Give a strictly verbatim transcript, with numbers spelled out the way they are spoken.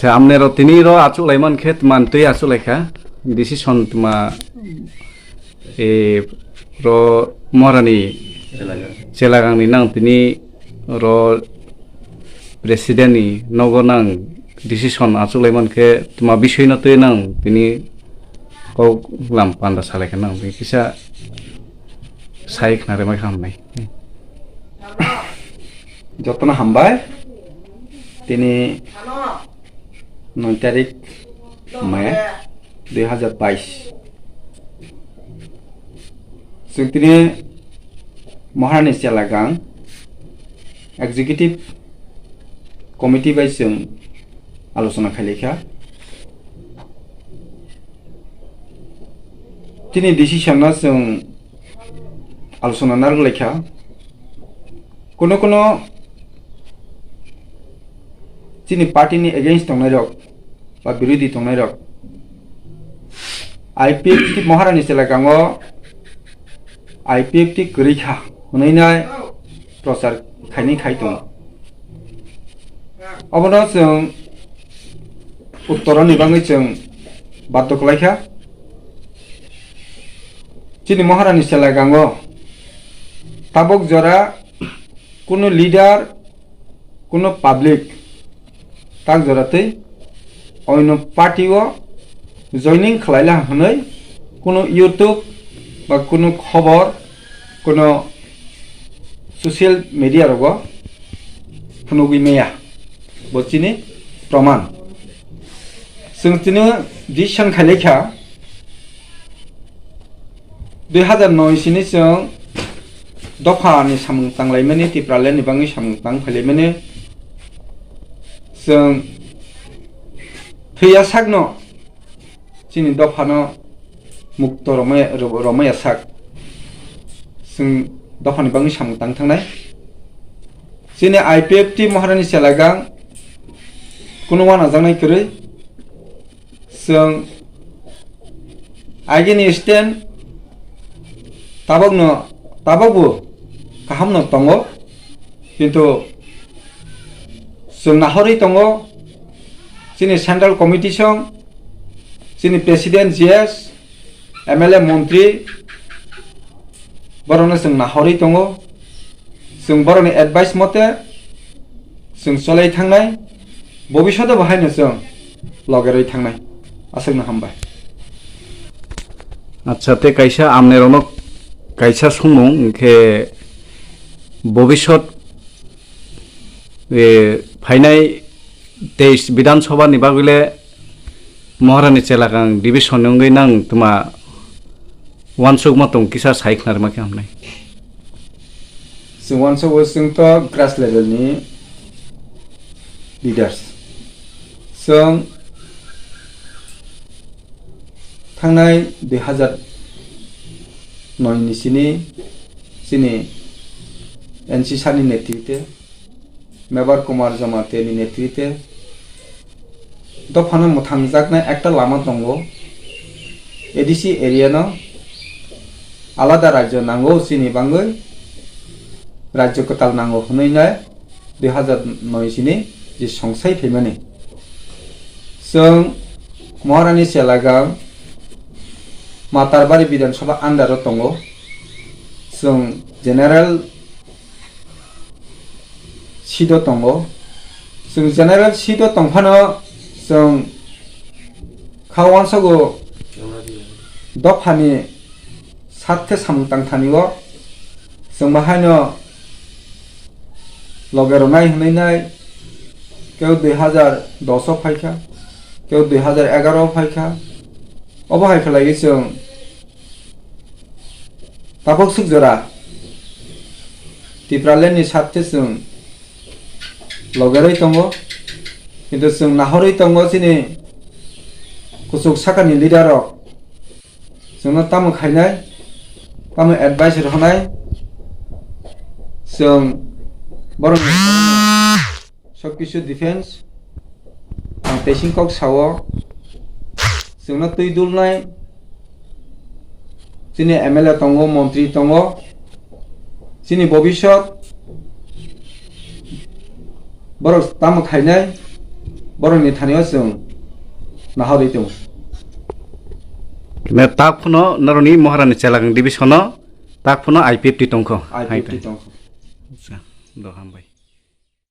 Te amne ro tini ro achuk lai man khe tman twi achuk lai kha. Decision tma, e, ro Maharani Chelagangni nang tini ro president ni nogo nang decision achuk lai man khe tma bisoi no twi nang tini kok lam panda salai kha nang tini kisa sai khna rwmai kha hamnai. Jotono hambai. Tini noi tarik May dui hazar bais. Chwng tini Maharani Chelagang Executive Committee bai chwng alochona khailai kha. Tini decision no chwng alochona narwk lai kha. Kuno kuno chini party ni against tongnai rok ba birodhi tongnai rok I P F T Maharani Chelagango I P F T kwrwi kha hwnwi nai prochar khaini khai tongo. Obono chwng uttoroni bagwi chwng baddo kwlai kha. Chini Maharani Chelagango tabuk jora kuno leader, kuno public tak jora tei oino party o joining khlaila hwnwi kuno YouTube ba kuno khobor, kuno social media rogo phunugwi maya. Bo chini proman. Chwng tini decision khailai kha, dui hazar noi sini chwng dophani samung tanglaimani, Tipraland ni bagwi samung tang phailaimani. Chwng thwiya sakno chini dophano mukto romaya, ro-, romaya sak. Chwng dophani bagwi samung tang thangnai. Chini I P F T Maharani Chelagang kuno wanajaknai kwrwi. Chwng agini stand tabokno, tabokbo kahamno tongo, kintu chwng nahorwi tongo, chini Central Committee song, chini President G S, M L A, Montri, borokno chwng nahorwi tongo. Chwng borokni advice mote chwng cholai thangnai, bobishoto bo haino chwng logerwi thangnai. Aswkno hambai. Acha, tei kaisa amne rokno kaisa songmung hwnkhe bobishot, e, phainai teis Bidhan Sabha ni bagwi le Maharani Chelagang division ni wngwi nang tma uansukma tong kisa sai khna rwma khe hamnai. Chwng uansukgo chwng to grass level ni leaders. Chwng thangnai dui hazar noi ni sini chini N C sir ni netrite Mebar Kumar Jamatia ni netrite dophano mwthangjaknai ekta lama tongo. A D C area no alada rajyo nango, chini bagwi rajyo kwtal nango hwnwi nai dui hazar noi sini je songsai phaimani. Chwng Maharani Chelagang Matarbari Bidhan Sabha under o tongo. Chwng general seat o tongo. Chwng general seat o tongphano chwng kha uansago dophani sathe samung tangthani o chwng bahaino loge rwnai hwnwi nai, keu dui hazar dos o phaikha, keu dui hazar egaroh o phaikha. Obo hai khlaiwi chwng tabuk swk jora Tipraland ni sathe chwng logerwi tongo, kintu chwng nahorwi tongo chini kuchuk sakani leader rok chwngno tamo khainai, tamo advice rwnai, chwng borok sob kisu defense. Ang teising kok sao, chwngno twi dulnai chini M L A tongo, montri tongo, chini bobisot borok tamo khainai, Borokni thani o chwng naharwi tongo. Ne tak phano norokni Maharani Chelakang division o tak phano I P F T tongkho. I P F T tongkho. Acha, do hambai.